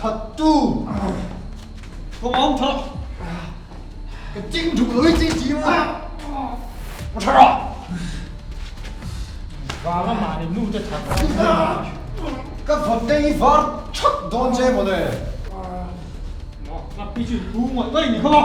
That tu! Ka awm tha lo. Ka ching duh lo i chi chi ma. Ka tha rawh. Vanga mahni nu te that a. Ka vawtei var that dawn che mawle. Ka pi chu tu ngawih ngawih ni kha maw.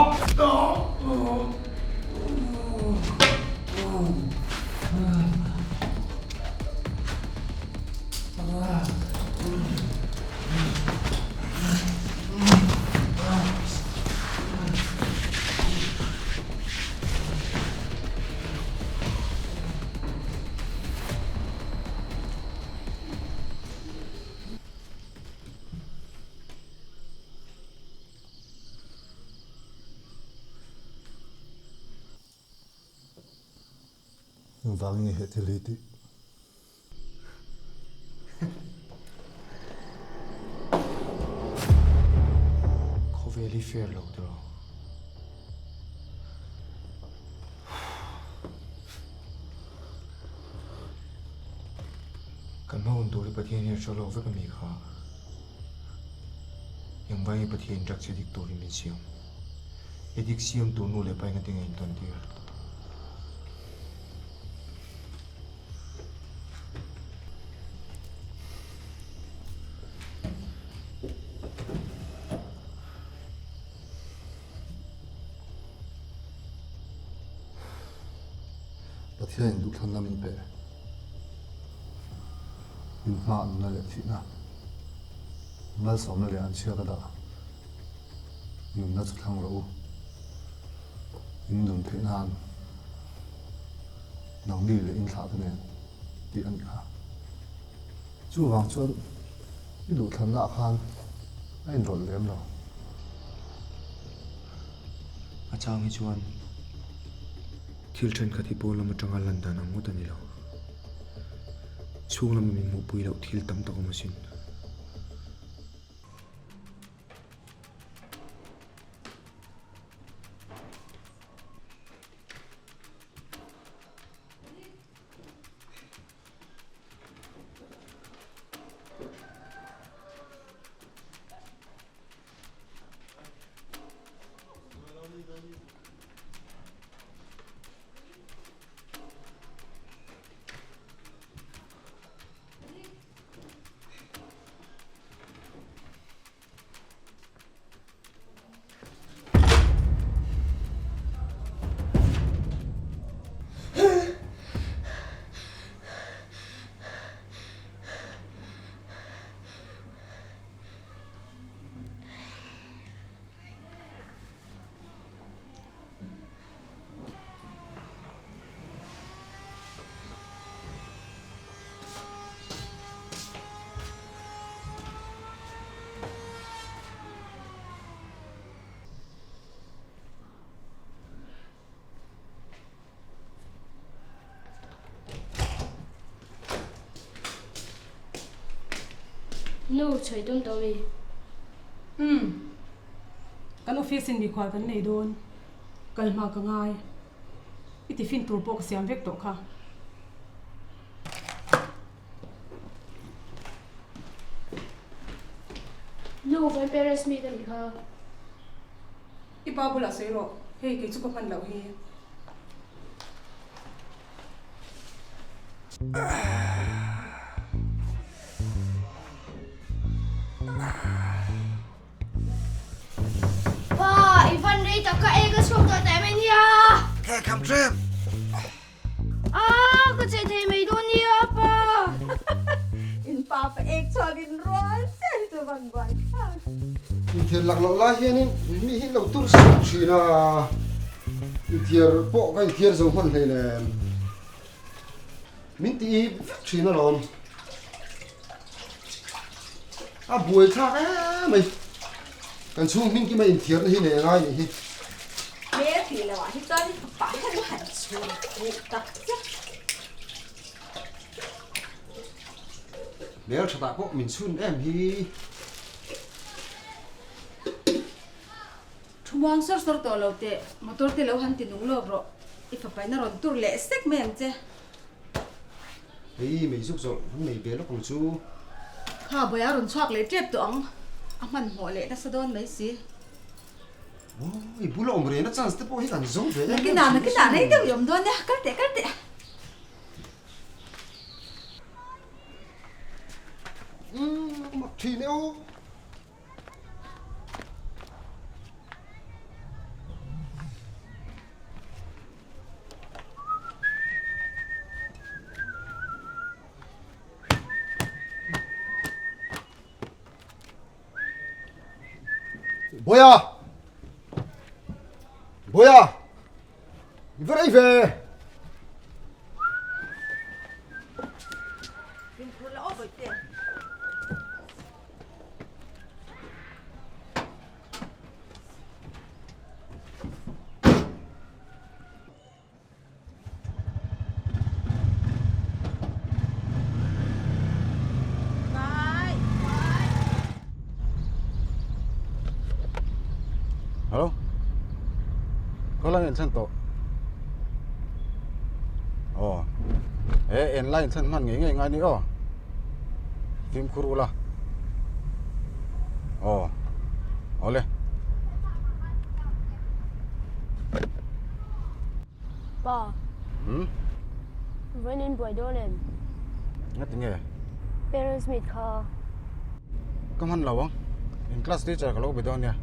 Engvangin nge he thil hi tih? Khawvel hi fair lo tiraw? Kan hma hun tur hi Pathian hian hre lawk vek a mi kha. Engvangin nge Pathian drugs addict turin min siam? Addict siam tur nu leh pa enga tinge intawn tir? Pathianin duhthlanna min pe. In hma nuna leh thihna, malsawmna leh anchhia ka dah. Nunna chu thlang rawh u. In nun theih nan nangni leh in thlah te nen tih a nih kha. Chuvang chuan i duhthlanna ah khan a inrawlh lem lo. A chang hi chuan thil thenkhat hi pawn lam atanga lan dan ang ngawt a ni lo. Chhung lama min hmuhpui loh thil tam tak awm asin. Nu, chhui tum tawh mi? Umm, kan office in mikhual kan nei dawn, kal hma ka ngai. I tiffin tur pawh ka siam vek tawh kha. Nu, kan parents meet a nih kha. I pa bulah sawi rawh, hei kei chu ka hman loh hi. Pa, i van rei tak ka ek a chhuak tawh teh mai nia. Ka kham ṭep. Ah, ka che thei mai dawn nia pa. In pa pa ek chhuak in rual chiah hi chu van buai thlak. Inthiar lak loh lai hianin mi hi lo tur suh thin a, inthiar pawh ka inthiar zo hman hlei lem. Min ti vek thin alawm. A buai thlak em mai. Kan chhung hming kima inthiarna hi nei a ngai nih hi. Hmel tih loh ah hi chuan fapa hian a han chhun fuh tak zet. Hmel that ah pawh min chhun em hi. Thu muang sawr sawr tawh lo teh, motor te lo han ti nung lawk rawh, i fapa in a rawn tur leh sek mai ang che. Hei mei zuk zawrh an nei ve lawk ang chu. Kha bawiah a rawn chhuak leh tep tawh ang. A hmanhmawh leh nasa dawn mai si. Aw, i bula awm rehna chance te pawh hi kan zo ve em em thin Nakinah, nakinah rei deuh i awm dawn nia, kal teh, kal teh. Umm, mak thin e aw. Boya! Boya! I va rei ve! Fimkhur la aw bawihte. Hello? Khaw lam in thlen tawh? Aw. He en lai in thlen hman ngei ngei ngai ni aw. Fimkhur ula. Aw. Awle. Pa. Hmm? Vawiin in buai dawn em? Nga ti nge? Parents meet kha. Ka hman lo ang. In class teacher ka lo be dawn nia.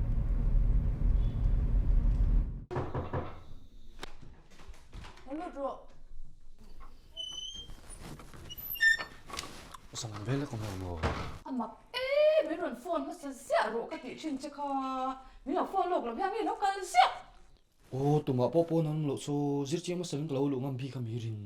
Lut rawh. Salam vel ka hmu maw? A mak e, min rawn phone hmasa ziah rawh ka tih thin che kha. Min lo phone lawk lo hian nge lo kal ziah. Aw, tumah pawh pawn an awm loh chu zirchiang hmasa in ka lo luh ngam bik a mi rin.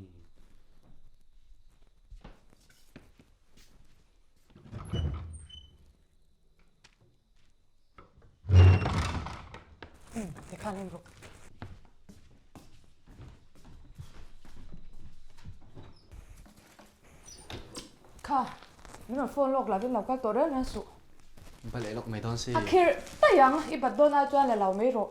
Umm, tikhan en rawh. Kha, min rawn phone lawk lovin lo kal tawh reng reng suh. Ba leh lawk mai dawn si. A khirh daih ang, i bat dawn ai chuan la lo mai rawh.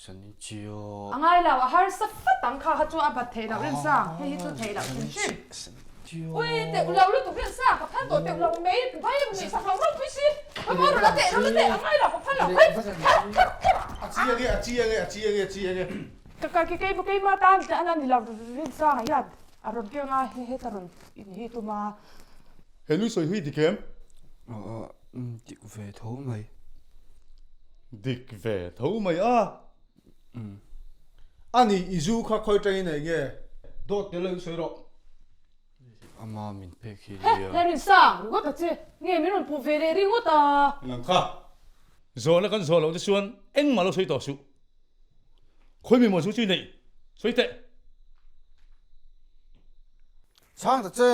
Sani chiu. A ngai lo, a harsa fat ang kha kha chu a bat theih loh reng sa, hei hi chu theih loh hrim hrim. Ui, teuh lo lutuk reng sa, ka phal tawh teuh lo mai, vai mi sak lo ropui si. Ka maw rawh la teh, rawh la teh, a ngai lo, ka phal lo, hei, kher kher kher. A chi ange, a chi ange, a chi ange, a chi ange. Ka ka keimah keimah tan a ni lo rin sang hian. A rawn keng a, he heta rawn in hi tum a. He nui sawi hi dik em? Aw, dik ve tho mai. Dik ve tho mai a. A ni, i zu kha khawi tangin ei nge? Dawt tel lo in sawi rawh. Ama min pek hi nia. He Rinsang, ringawt a che. Nge min rawn puh ve leh ringawt a. Nang kha, zawhna kan zawh loh te chuan engmah lo sawi tawh suh. Khawi mi maw chu chu i neih? Sawi teh. Chhang ta che.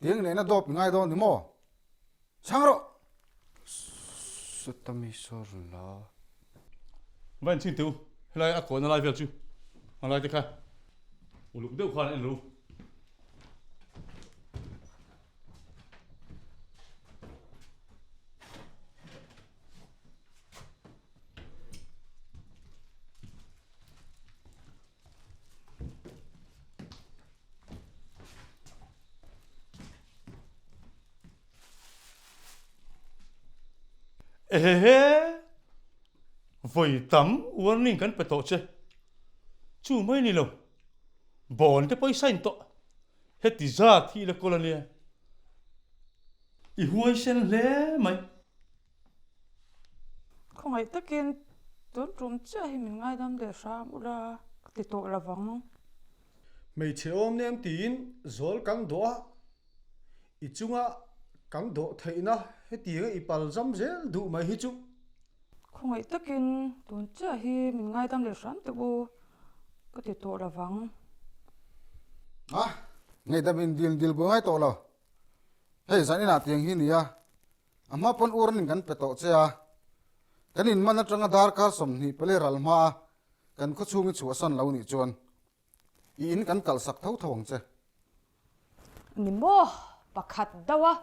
Tiang nena dawp i ngai dawn ni maw? Chhang rawh. Sawta mi saw rawn la. Va in chhin teh u, helai a kawhna lai vel chu a lai te kha uluk deuh khan en ru. Ehehe! Vawi tam warning kan pe tawh che. Chu mai ni lo. Bond te pawh i sign tawh. Heti zat hi i la kawl a nia. I huaisen hle mai. Khawngaih takin tun tum chiah hi min ngaidam leh hram ula ka ti tawh lo vang. Hmeichhe awm nem tiin zawl kan dawh a, i chunga kan dawh theihna hetianga i pal zam zel duh mai hi chu. Khawngaih takin tun chiah hi min ngaidam leh hram teh u ka ti tawh lo vang. A, ngaihdam in dil dil buai ngai tawh lo. Hei zan inah tiang hi nia, A hma pawn urnin kan pe tawh che a, kan inman atanga darkar 24 ral hma a kan khawchhung i chhuahsan lo nih chuan i in kan kalhsak tho tho ang che. Ni maw, pakhat do a,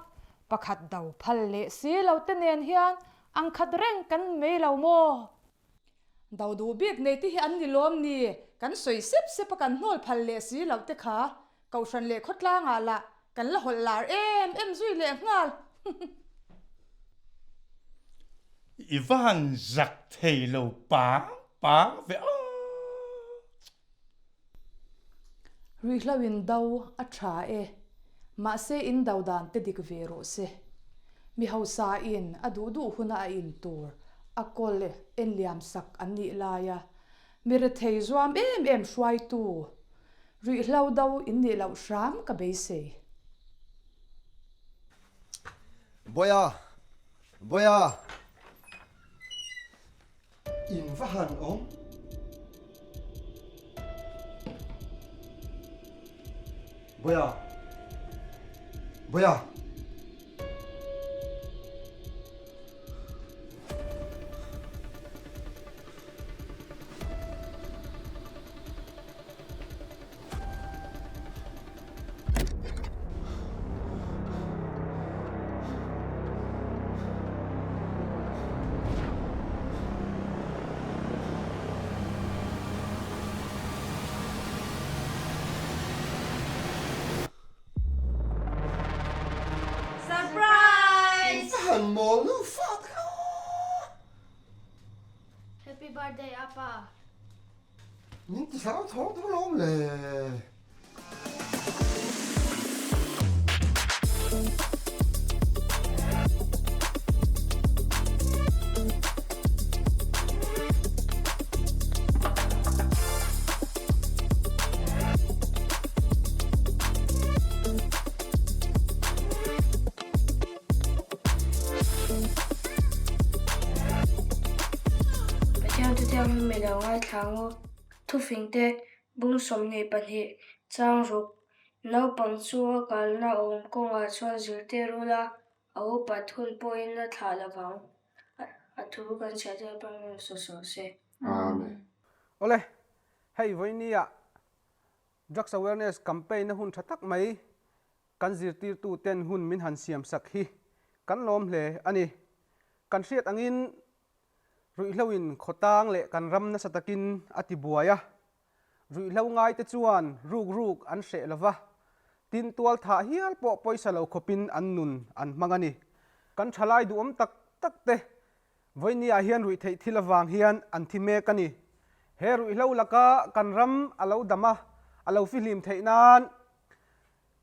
pakhat do phal leh si lo te nen hian ang khat reng kan mei lo maw? Do duh bik nei te hi an ni lawm ni, kan sawi sep sep a kan hnawl phal leh si lo te kha Kohhran leh khawtlangah lah kan la hawlh lar em em zui leh nghal. I va han zak thei lo pang pang ve a. Ruihhlo in do a tha e, mahse in do dan te dik ve rawh se. Mi hausa in a duh duh huna a in tur a kawl en liam sak an nih laia mi rethei zuam em em hruaitu ruihhlo do in nih loh hram ka beisei. Bawiha! Bawiha! In va han awm. Bawiha! Bawiha! Surprise! Ka han mawl nu fa tak a aw. Happy birthday apa. Min ti hlau thawng duh lawm le. Pathian thutiang hi mi lo ngaithla ang u. Thufing te, bung 22, chang ruk, Naupang chu a kalna awm kawngah chuan zirtir ula, a upat hun pawhin a thlah lovang. A thu kan chhiah te pawh in rawn saw saw se. Amen. Awle, hei vawinia Drugs Awareness Campaign na hun tha tak mai Kan zirtirtu ten hun min han siam sak hi kan lawm hle a ni. Kan hriat angin ruihhlo in khawtang leh kan ram nasa takin a ti buai a. Ruihhlo ngai te chuan ruk ruk an hreh lo va, tin tual thah hial pawh pawisa lo khawpin an nun an hmang a ni. Kan thalai duhawm tak tak te vawinia hian ruihtheih thil avang hian an thi mek a ni. He ruihhlo laka kan ram a lo dam a, a lo fihlim theih nan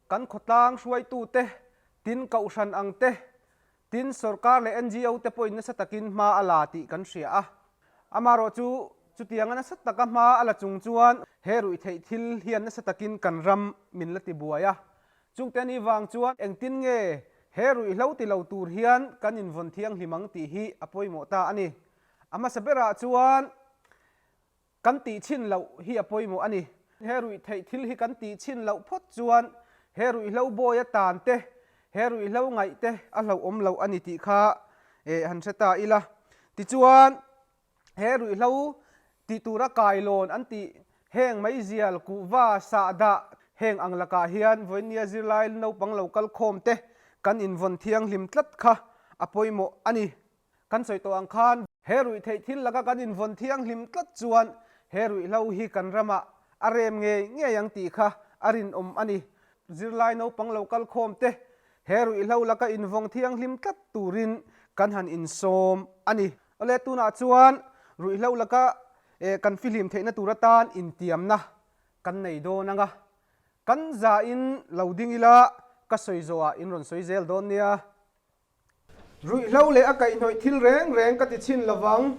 Kan khawtlang hruaitute, tin kohhran ang te, tin sorkar leh NGO te pawhin nasa takin hma a la tih kan hria a. Amaherawh chu, chutianga nasa taka hma a la chung chuan he ruihtheih thil hian nasa takin kan ram min la tibuai a. Chungte ni vang chuan engtin nge he ruihhlo ti lo tur hian kan invawn thianghlim ang tih hi a pawimawh ta a ni. A hmasa berah chuan Kan tih chhin loh hi a pawimawh a ni. He ruihtheih thil hi kan tih chhin loh phawt chuan he ruihhlo bawi a tan te, he ruihhlo ngaih te a hlauhawm loh a ni tih kha han hre ta ila. Tichuan, he ruihhlo tih tura kailawn an tih heng meizial, kuhva, sahdah heng ang lakah hian vawinia zirlai naupang lo kal khawm te kan invawn thianghlim tlat kha a pawimawh a ni. Kan sawi tawh ang khan he ruihtheih thil laka kan invawn thianghlim tlat chuan he ruihhlo hi kan ramah a rem ngei ngei ang tih kha a rinawm a ni. Zirlai naupang lo kal khawm te he ruihhlo laka invawng thianghlim tlat turin kan han insawm a ni. Awle tunah chuan ruihhlo laka kan fihlim theihna tur atan intiamna kan nei dawn ang a, kan zain lo ding ila ka sawi zawhah in rawn sawi zel dawn nia. Ruihhlo leh a kaihhnawih thil reng reng ka ti chhin lovang.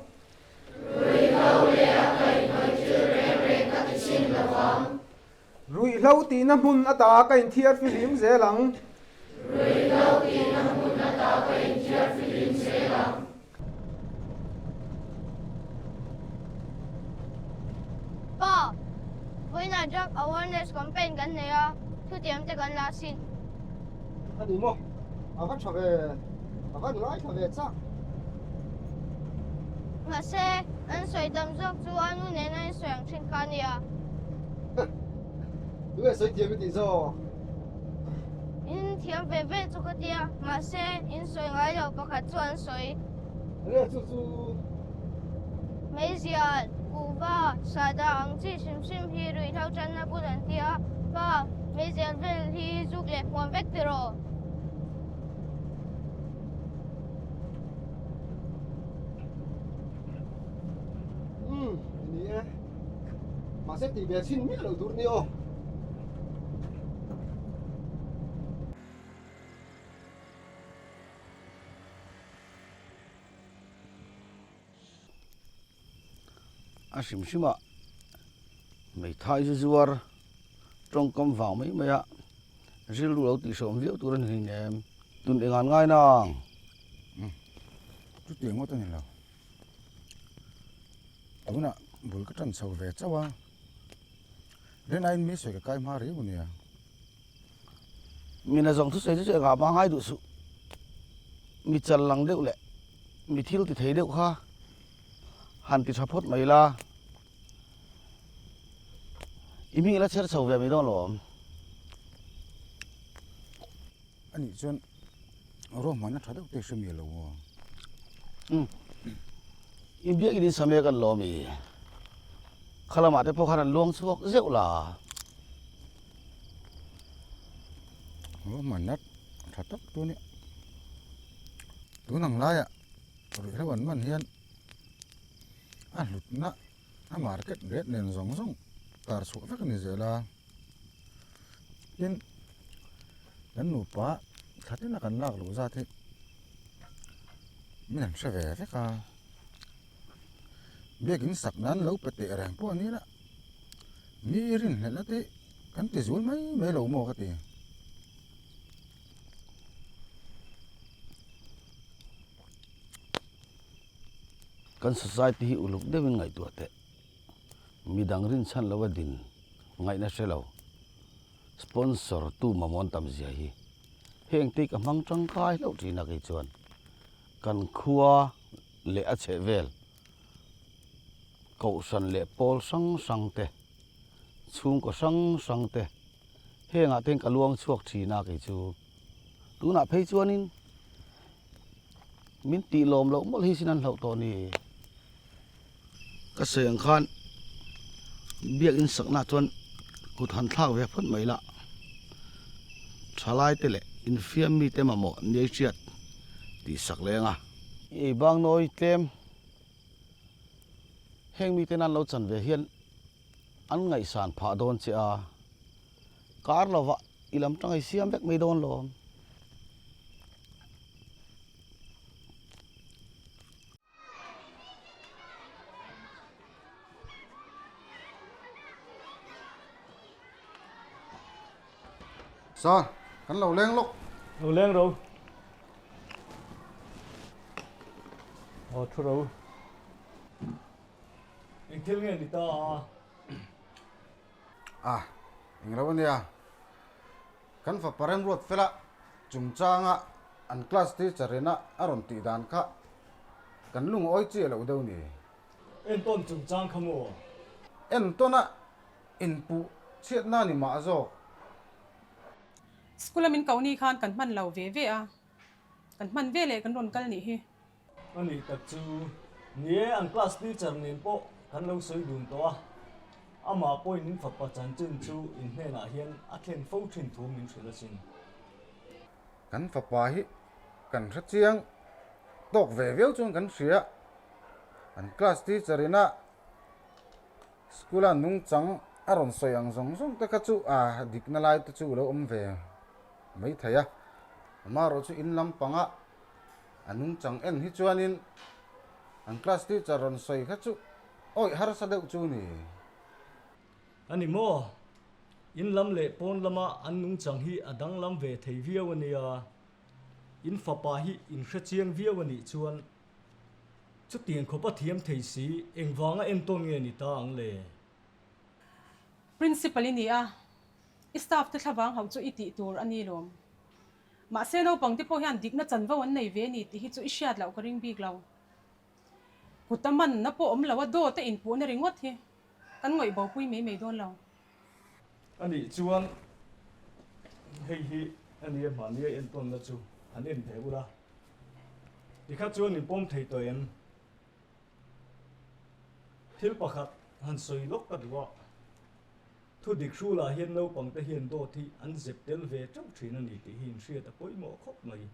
Ruihhlo leh a kaihhnawih thil reng reng ka ti chhin lovang. Ruihhlo tihna hmun ata ka inthiar fihlim zel ang. Ruihhlo tihna hmun ata ka inthiar fihlim zel ang. Pa, vawiinah drug awareness campaign kan nei a, thutiam te kan la sin. A ni maw? A va tha ve, a va ngaithla ve chak. Mahse, an sawi tam zawk chu a nu nena in sawi ang thin kha a nia. Tunge sawi thiam i tih zawk? In thiam ve ve chu ka tia, mahse in sawi ngai lo pakhat chu an sawi. Enge chu chu? Meizial, kuhva, sahdah ang chi hrim hrim hi ruihhlo tanna bul an ti a, pa, meizial vel hi zuk leh hmuam vek tiraw? Mahse tih ve chhin miah loh tur nia aw. A hrim hrim a hmeithai zu zuar tawngkam vang mai mai a rilru lo tih hreawm viau tur a ni hleinem tun engan ngai nang. Umm chutiang ngawt a ni lo tunah bul ka tan chho ve chauh a rinaiin mi sawi ka kai hma riau a nia. Mina zawng thusawi chu chu engah mah ngai duh suh. Mi chal lang deuh leh mi thil ti thei deuh kha han ti tha phawt mai la, i hming la chher chho ve mai dawn lawm. A nih chuan ruahmanna tha deuh te hre miah lo maw? Umm. I biakin in samek an lawm i. Kha lamah te pawh khan an luang chhuak zeuh la. Ruahmanna tha tak chu a nia. Tun ang laiah ruihhlo an man hian a hlutna a market rate nen zawng zawng tar chhuah vek a ni zel a. Tin, kan nupa thla tina kan lak luh zat hi min han hre ve vek a. Biakin sak nan lo pe teh reng pawh a ni la, mi rinhlelhna te kan ti zul mai mai lo maw ka ti. Kan society hi uluk deuhin ngaihtuah teh. Midang rinchhan lova din ngaihna hre lo. Sponsor tu mamawh an tam zia hi heng te hi ka hmang tangkai hlauh thin a kei chuan kan khua leh a chheh vel kohhran leh pawl hrang hrang te chhungkaw hrang hrang te hengah te hian ka luang chhuak thin a kei chu tunah phei chuanin min tih lawm loh mawlh hi sin an hlauh tawh ni. Ka sawi ang khan biakin sakna chuan kut han thlak ve phawt mai la, thalai te leh infiam mite mamawh niai hriat tih sak leng a. I ei bang nawi tlem heng mite nan lo chan ve hian an ngaihsan phah dawn che a, kar lovah i lam tang i siam vek mai dawn lawm. Sir, kan lo leng lawk. Lo leng ro. Aw thu ro. Eng thil nge ni ta a? Ah, eng lo ania. Kan fapa remruat fela chungchanga an class teacher ina a rawn tih dan kha kan lungawi chiah loh deuh ni. Entawn chungchang kha maw? Entawna inpuh chhiatna ni mah zawk. School a min koh ni khan kan hman lo ve ve a, kan hman ve leh kan rawn kal nih hi. A nih tak chu, ni e, an class teacher nen pawh kan lo sawi dun tawh a, amah pawhin in fapa chanchin chu in hnenah hian a thlen fo thin thu min hrilh asin. Kan fapa hi kan hre chiang tawk ve viau chuan kan hria, an class teacher ina school a nungchang a rawn sawi ang zawng zawng te kha chu a dikna lai te chu lo awm ve maithei a, amaherawhchu chu in lampangah A nungchang en hi chuanin an class teacher rawn sawi kha chu awih harsa deuh chu ni. A ni maw? In lam leh pawn lama an nungchang hi a danglam ve thei viau a nia. In fapa hi in hre chiang viau a nih chuan chutiang khawp a thiam thei si engvanga entawn nge ni ta ang le? Principal i ni a, i staff te thlavang hauh chu i tih tur a ni lawm. Mahse naupang te pawh hian dikna chanvo an nei ve a ni tih hi chu i hriat loh ka ring bik lo. Kut a manna pawh awm lo a dawt a inpuhna ringawt hi kan ngawih bopui mai mai dawn lo. A nih chuan hei hi a nia mahni a entawnna chu han en ve ula, tikha chuan in pawm thei tawh em? Thil pakhat han sawi lawk ka duh a. Thu dik hrulah hian naupangte hian dawt hi an zep tel ve teuh thin a ni tih hi inhriat a pawimawh khawp mai.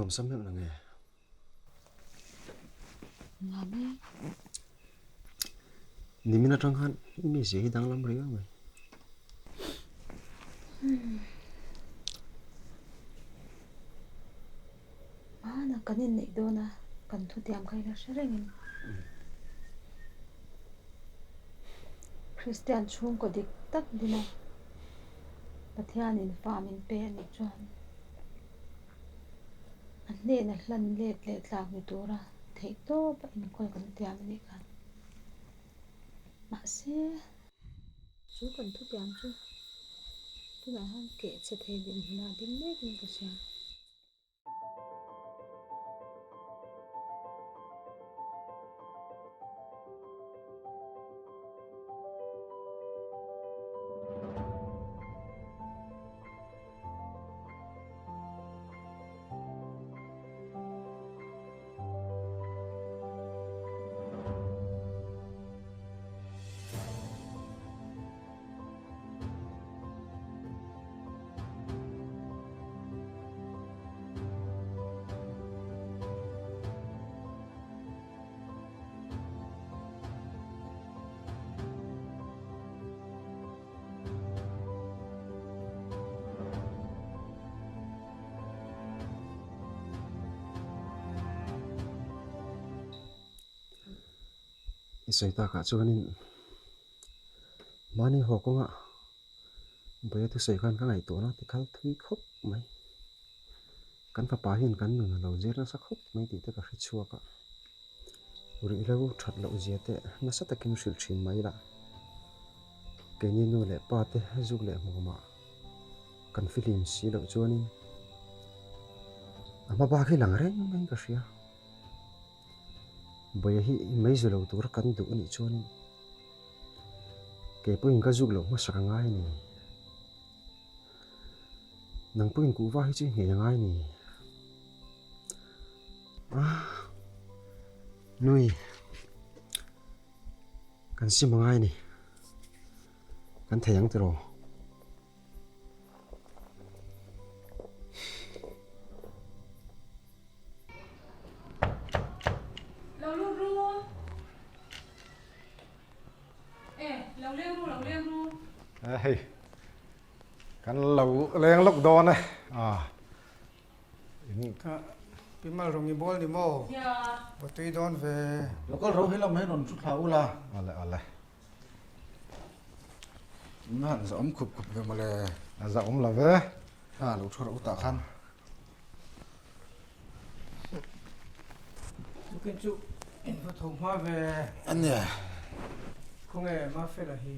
awmsam meuh nange? Nuam e. Nimin atang khan i mizia hi danglam riau mai. Hmana kan inneih dawn a, kan thutiam kha ila hre reng em? Kristian chhungkaw dik tak dina Pathianin fa min pe a nih chuan a hnena hlan let leh tlak ni tura theihtawp a inkawl kan tiam a nih kha. Mahse, chu kan thutiam chu tunah hian keh chhe thei dinhmunah ding mekin ka hria. I sawi takah chuanin mahni haw kawngah Bawiha thusawi khan ka ngaihtuahna ti kal thui khawp mai. Kan fapa hian kan nun a lo zir nasa khawp mai tih te ka hre chhuak a. Ruihhlo that loh zia te nasa takin hrilh thin mai ila. Keini nu leh pa te zuk leh hmuamah kan fihlim si loh chuanin a hma bak hi lang reng maiin ka hria. Bawiha hi mei zu lo tura kan duh anih chuanin Kei pawhin ka zuk loh hmasak a ngai a ni. Nang pawhin kuhva hi chu i nghei a ngai a ni. Ah, nui, kan sim a ngai a ni. Kan thei ang tiraw? Lo lut ru. E, lo leng ru, lo leng ru. E hei, kan lo leng lawk dawn e. Ah, in. Ka pi mal rawng i bawl ni maw? Nia. Va tui dawn ve. Local ro hi lam hi rawn thu thla ula. Ale, ale. Na han za awm khup khup ve mawle. A za awm lo ve. A lo thu rawh u tah khan. Tukin chu in va tho hma ve. A nia. Khawnge Mafela hi?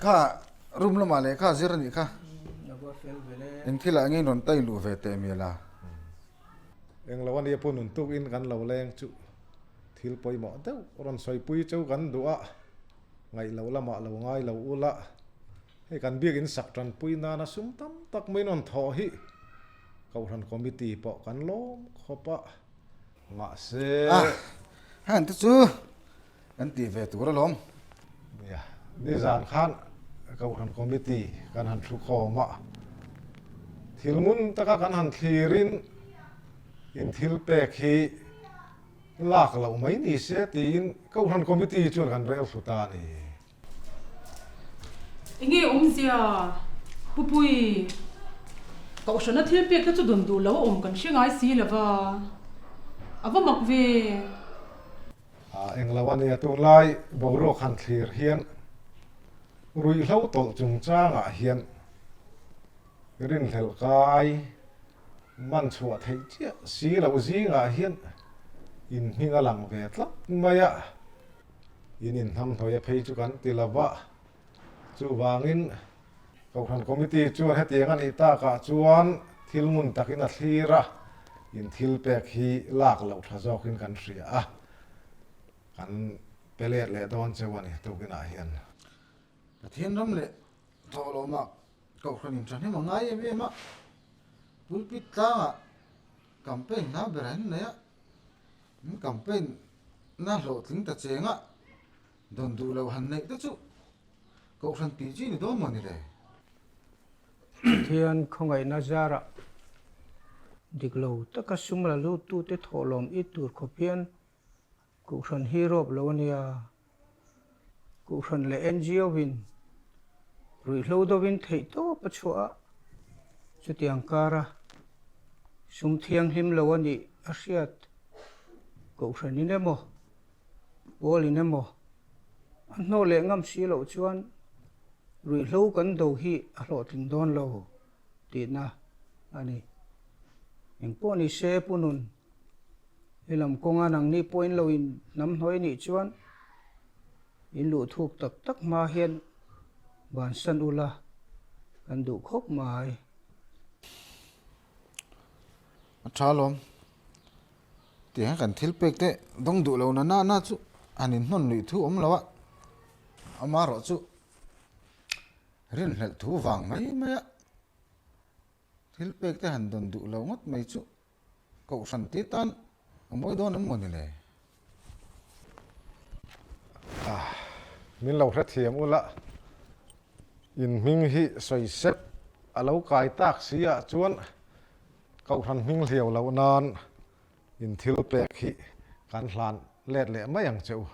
Kha room lamah leh kha zir a nih kha. A va fel ve le. Eng thilah nge in rawn tai luh ve teh mial a? Englo a nia pu nun tukin kan lo leng chu thil pawimawh deuh rawn sawipui cheu kan duh a, ngaih loh lamah lo ngai lo ula, hei kan biakin sak tanpui nana sum tam tak mai rawn thawh hi Kohhran Committee pawh kan lawm khawp a, mahse. A, heng te chu kan tih ve tur alawm. Nia, nizan khan Kohhran Committee kan han thu khawm a, thil ngun taka kan han thlirin in thil pek hi lak loh mai ni se tiin Kohhran Committee chuan kan rel thlu ta a ni. Enge awmzia? Pupui, Kohhrana thil pek te chu dun duh lo a awm kan hre ngai si lo va, a va mak ve. Englo a nia, tunlai boruak han thlir hian ruihhlo tawlh chungchangah hian rinhlelh kai man chhuah theih chiah si loh zingah hian inhming a lang ve tlat mai a. In inhnamhnawih a phei chu kan ti lo va, chuvangin Kohhran Committee chuan hetiang a nih takah chuan thil ngun takin a thlir a, in thil pek hi lak loh tha zawkin kan hria a, kan pe let leh dawn cheu a ni tukinah hian. Pathian ram leh thawhlawmah Kohhran in thahnem a ngai em em a, pulpit tlangah campaign hna ber an nei a, In campaign na hlawhtling ta cheng a, dawn duh loh han neih te chu Kohhran tih chi ni dawn maw ni le? Pathian khawngaihna zarah. Dik lo taka sum la luttute thawhlawm it tur khawp hian Kohhran hi rawp lo a nia. Kohhran leh NGO in ruihhlo dovin theih tawp a chhuah a, chutiang kara sum thianghlim lo a nih a hriat. Kohhran in emaw, pawl in emaw a hnawh leh ngam si loh chuan ruihhlo kan do hi a hlawhtling dawn lo tihna a ni. Engpawh ni se Pu Nun, he lam kawnga nangni pawhin lo in hnam hnuai nih chuan in luh thuk tak tak hma hian bansan ula kan duh khawp mai. A tha lawm. Tiang kan thil pek te dawng duh lo na na na chu han inhnawn luih thu awm lo a, amaherawh chu rinhlelh thu vang mai mai a thil pek te han dawn duh lo ngawt mai chu kohhran te tan a mawi dawn em mawni le? Min lo hrethiam ula, in hming hi sawi sep a lo kai tak si ah chuan Kohhran hming hliau loh nan in thil pek hi kan hlan let leh mai ang che u.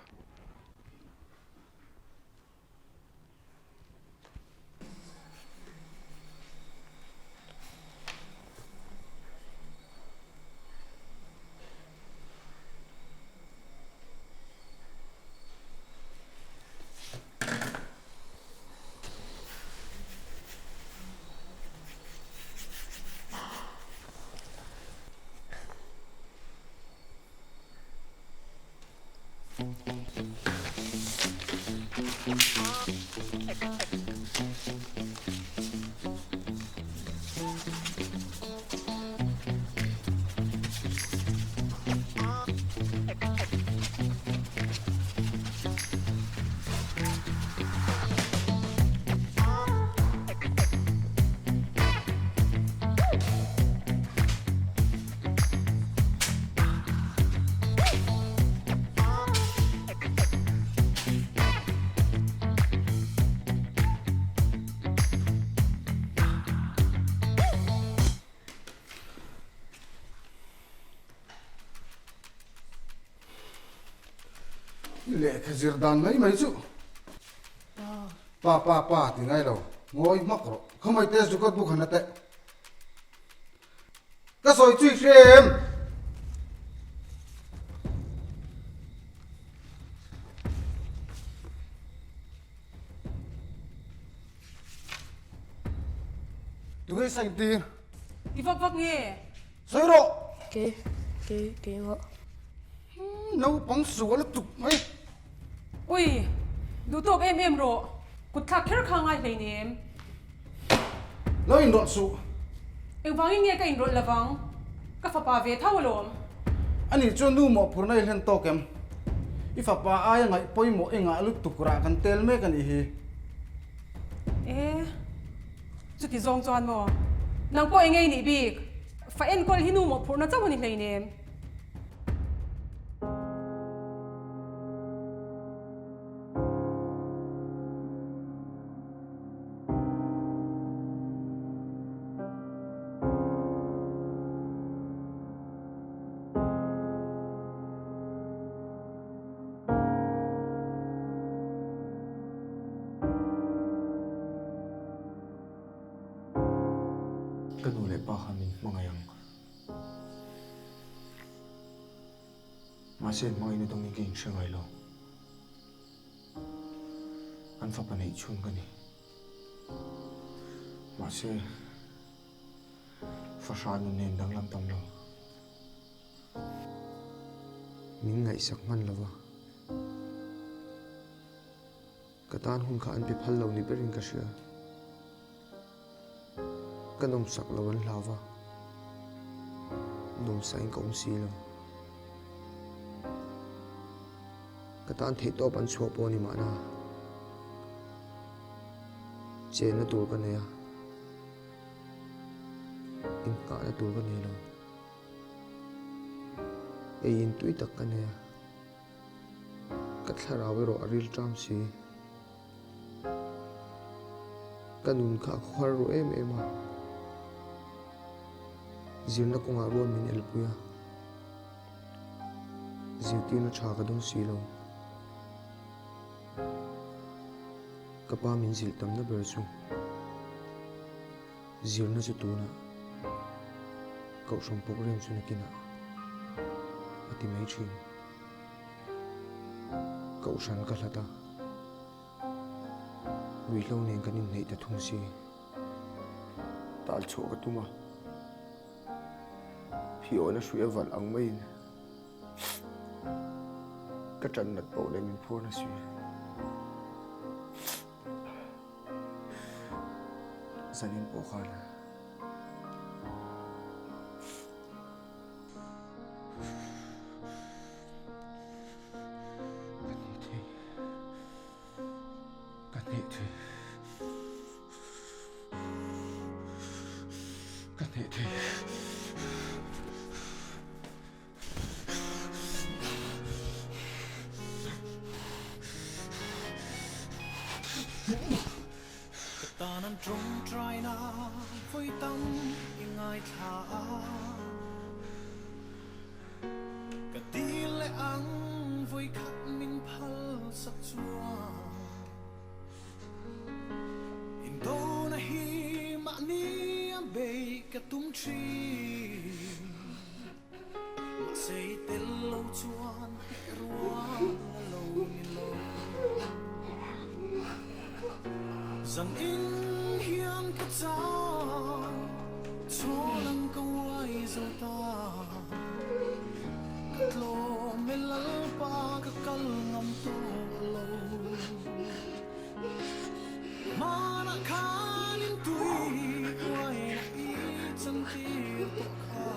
Lehkha zir dan mai mai chu pa pa pa ti ngai lo ngawi hmak rawh khawngaih test record book han la teh ka sawi chui hre em. Tunge i sign tir? I vak vak nge? Sawi rawh! Ke, ke, keimah. Naupang sual lutuk mai. Ui, duh tawk em em rawh. Kut thlak kher kha ngai hleinem. Lo inrawlh suh. Engvangin nge ka inrawlh lovang? Ka fapa ve tho alawm. Ani chuan nu mawhphurhna i hlen tawk em? I fapa aia ngaih pawimawh engah lutuk rah kan tel mek a nih hi. E, chuti zawng chuan maw? Nang pawh engei nih bik? Fa enkawl hi nu mawhphurhna chauh a ni hleinem. Ka nu leh pa khan min hmangaih ang. Mahse hmangaihna dawngin ka inhre ngai lo. An fapa neih chhun ka ni. Mahse fahrah nun nen danglam tam lo. Min ngaihsak hman lo va. Ka tan hun kha an pe phal lo ni berin ka hria. Ka nawmsak lo an hlau va, nawmsain ka awm si lo. Ka tan theihtawp an chhuah pawh a ni mahna. Chenna tur ka nei a, innghahna tur ka nei lo. Ei in tui tak ka nei a, ka thlarau erawh a ril ṭam si. Ka nun kha a khawhar ru em em a. Zirna kawngah rual min elpui a, zirtirna tha ka dawng si lo. Ka pa min zilh tamna ber chu zirna chu tunah Kohhran program chu nakinah a ti mai thin. Kohhran ka hlat a, ruihhlo nen kan inhneih ta thung si. Tal chhuah ka tum a, phiawhna hrui a valh ang maiin ka tan nat poh leh min phuar nasi. Zanin pawh khan. Ka hneh thei. Ka hneh thei. Ka hneh thei. Ka tan an tawngtaina vawi tam i ngaithla a, ka dil leh ang vawi khat min phal sak chuan. Indona hi mahni a bei ka tum thin. Mahse i tel lo chuan hneh rual a lo ni lo. Zan in hian ka chang chhawn ang ka uai zo ta. Ka tlawm e Lalpa ka kal ngam tawh lo. Hmanah khan in tui uaina i chantir tawh kha.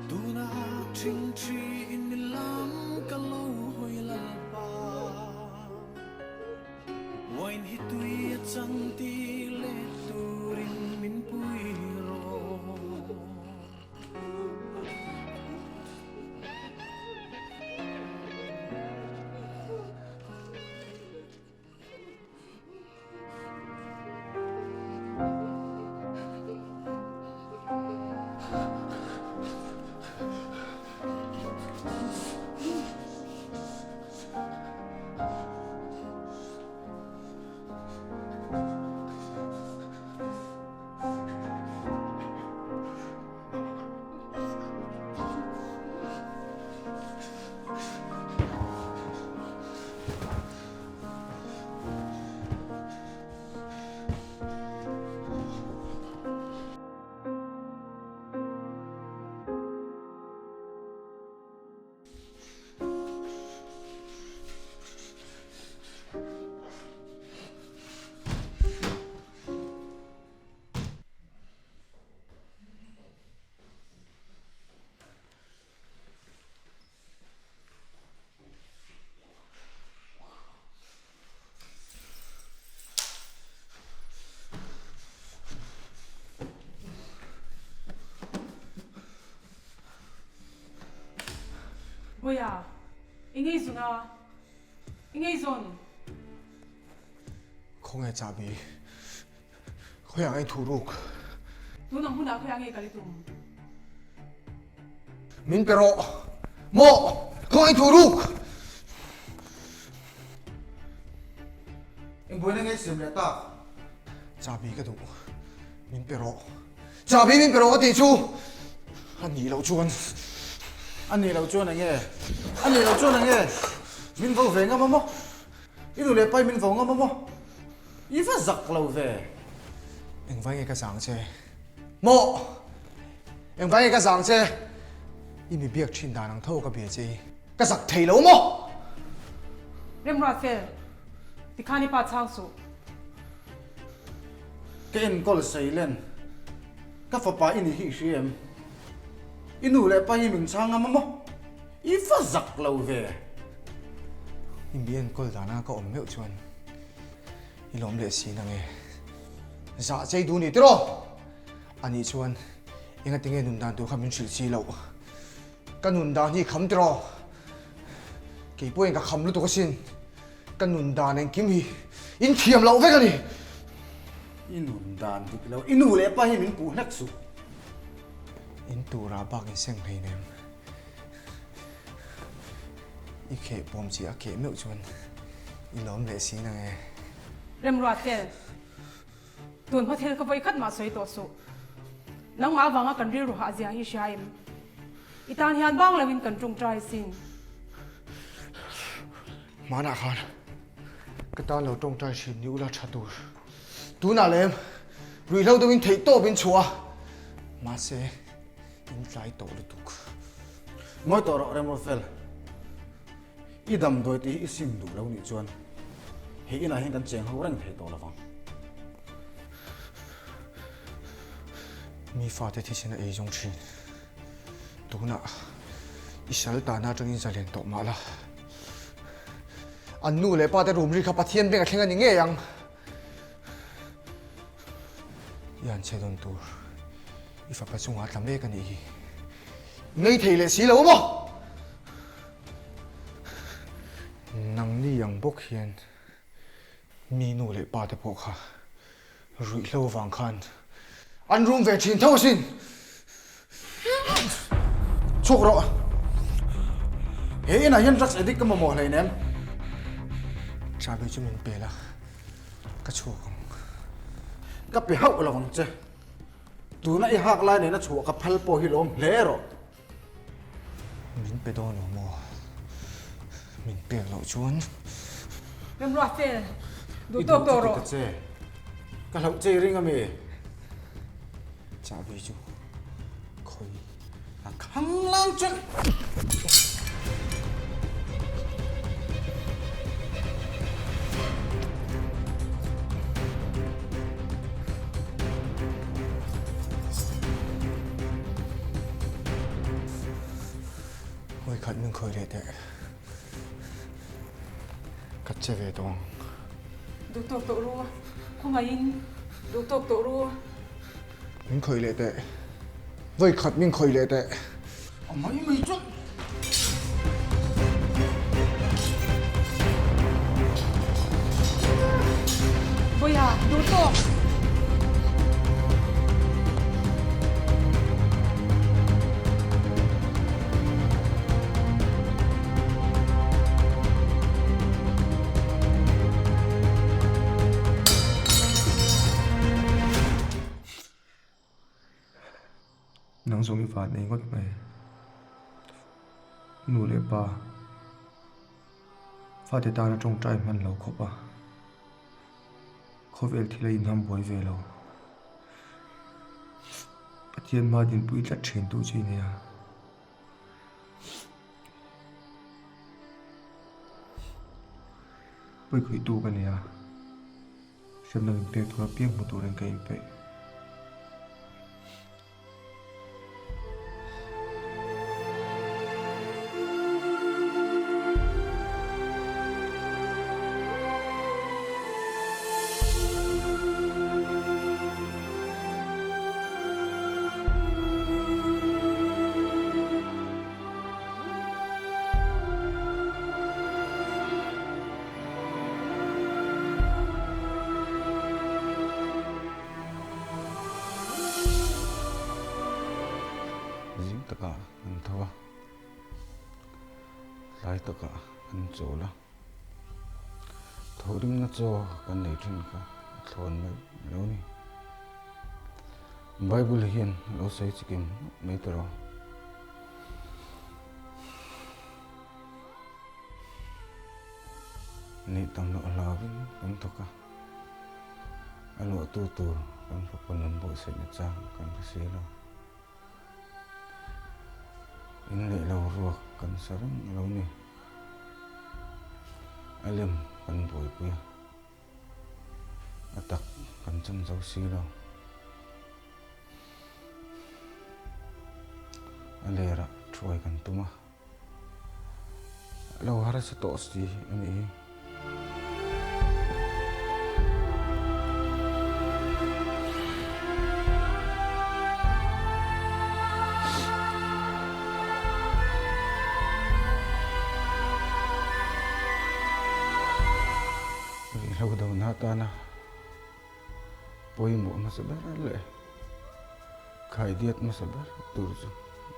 Tunah ṭhingṭhi in mi lam ka lo hawi Lalpa. Wine hi tui a chantir leh turin min pui rawh. Bawiha, i ngeizawn a, i ngeizawn. Khawnge chahbi? Khawiah nge thu ruk? Tun ang hunah khawiah nge kal i tum? Min pe rawh! Maw! Khawnge thu ruk? Eng buaina nge siam leh tak? Chahbi ka duh. Min pe rawh. Chahbi min pe rawh ka tih chu! A nih loh chuan. A nih loh chuan enge? A nih loh chuan enge? Min vo ve ngam a maw? I nu leh pai min vo ngam a maw? I va zak lo ve. Engvai nge ka zang che? Maw! Engvai nge ka zang che? I mi biak thin dan ang tho ka bia che i. Ka zak thei lo maw? Remruatfel, tikhan i pa chhang suh. Ka enkawl Sailen, ka fapa i nih hi i hria em? I nu leh pa hi min chhang ngam a maw? I va zak lo ve. I mi enkawl dana ka awm meuh chuan i lawm leh si na nge? Zah chei duh ni tiraw? Anih chuan engati nge nun dan tur kha min hrilh si loh? Ka nun dan hi i kham tiraw? Kei pawhin ka kham lutuk asin. Ka nun dan engkim hi in thiam loh vek a ni. I nun dan dik lo, i nu leh pa hi min puh hlek suh. In turah bak in seng hleinem. I kheh pawm chi a keh meuh chuan i lawm leh si nang e. Remruat tel, tun hma thil kha vawi khat mah sawi tawh suh. Nangmah avanga kan rilru hah zia hi hria em? I tan hian bang loin kan tawngtai sin. Hmanah khan ka tan lo tawngtai thin ni ula tha tur. Tunah lem ruihhlo deuhin theih tawp in chhuah a, mahse in tlai tawh lutuk. Ngawi tawh rawh Remrofel, i damdawi tih hi i sim duh lo nih chuan he inah hian kan cheng ho reng thei tawh lovang. Mi fate thisen a ei zawng thin. Tunah i sal tana atangin zalen tawh mah la. An nu leh pa te room ri kha Pathian beng a thleng a ni ngei ang. I han che dawn tur i fapa chungah tla mek a nih hi. Ngei thei leh si lo maw? Nangni ang bawk hian mi nu leh pa te pawh kha Ruihhlo vang khan an rum ve thin tho asin. Chhuak rawh. He inah hian drugs addict ka mamawh hleinem. Chabi chu min pe la, ka chhuak ang. Ka pe hauh lo ang che. Tuna i hak lai nena chhuah ka phal pawh hi lawm hle rawh. Min pe dawn lo maw? Min pek loh chuan. Remruat fel, duh tawk tawh rawh. I duh chu ti ta che. Ka hlauh che i ring a mi? Chahbi chu khawi. A kham lang chuan. Hawi khat min khawi leh teh. Ka che ve tawh ang. Duh tawk tawh ru. Khawngaihin duh tawk tawh ru. Min khawi leh teh. Vawi khat min khawi leh teh. A mai mai chuan. Vawiha duh tawk. Nang zawng i van nei ngawt mai. Nu leh pa fate tana tawngtai hman lo khawp a, khawvel thil a inham buai ve lo. Pathian hma dinpui tlat thin tu chi nia. Pawikhawihtu ka nia. Hremna min pek tur apiang hmu turin ka inpeih. Zing takah kan tho a, tlai takah kan chawl a, thawhrimna chaw kan nei thin kha a thlawn mai lo ni. Bible hian a lo sawi chikim mai ta rawh. Neih tam loh hlauvin kan thawk a, a luahtu tur kan fapa nun buatsaihna chang kan hre si lo. In leh lo ruak kan sa reng a lo ni. A lem kan buaipui a, a tak kan chan zo si lo. A lerah thuai kan tum a. A lo harsa tawh si a nih hi. Ruihhlo dona atana. pawimawh hmasa ber leh khaidiat hmasa ber tur chu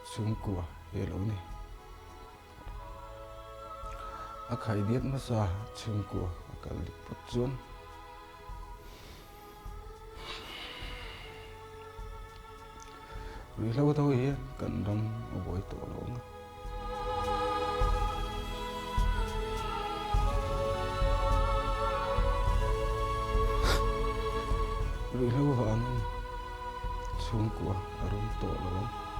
chhungkua hi a lo ni. A khaidiat hmasa chhungkua a kal dik phawt chuan Ruihhlo tho hian kan ram a buai tawh lo ang a. Ruihhlo vangin chhungkua a rum tawh lo ang.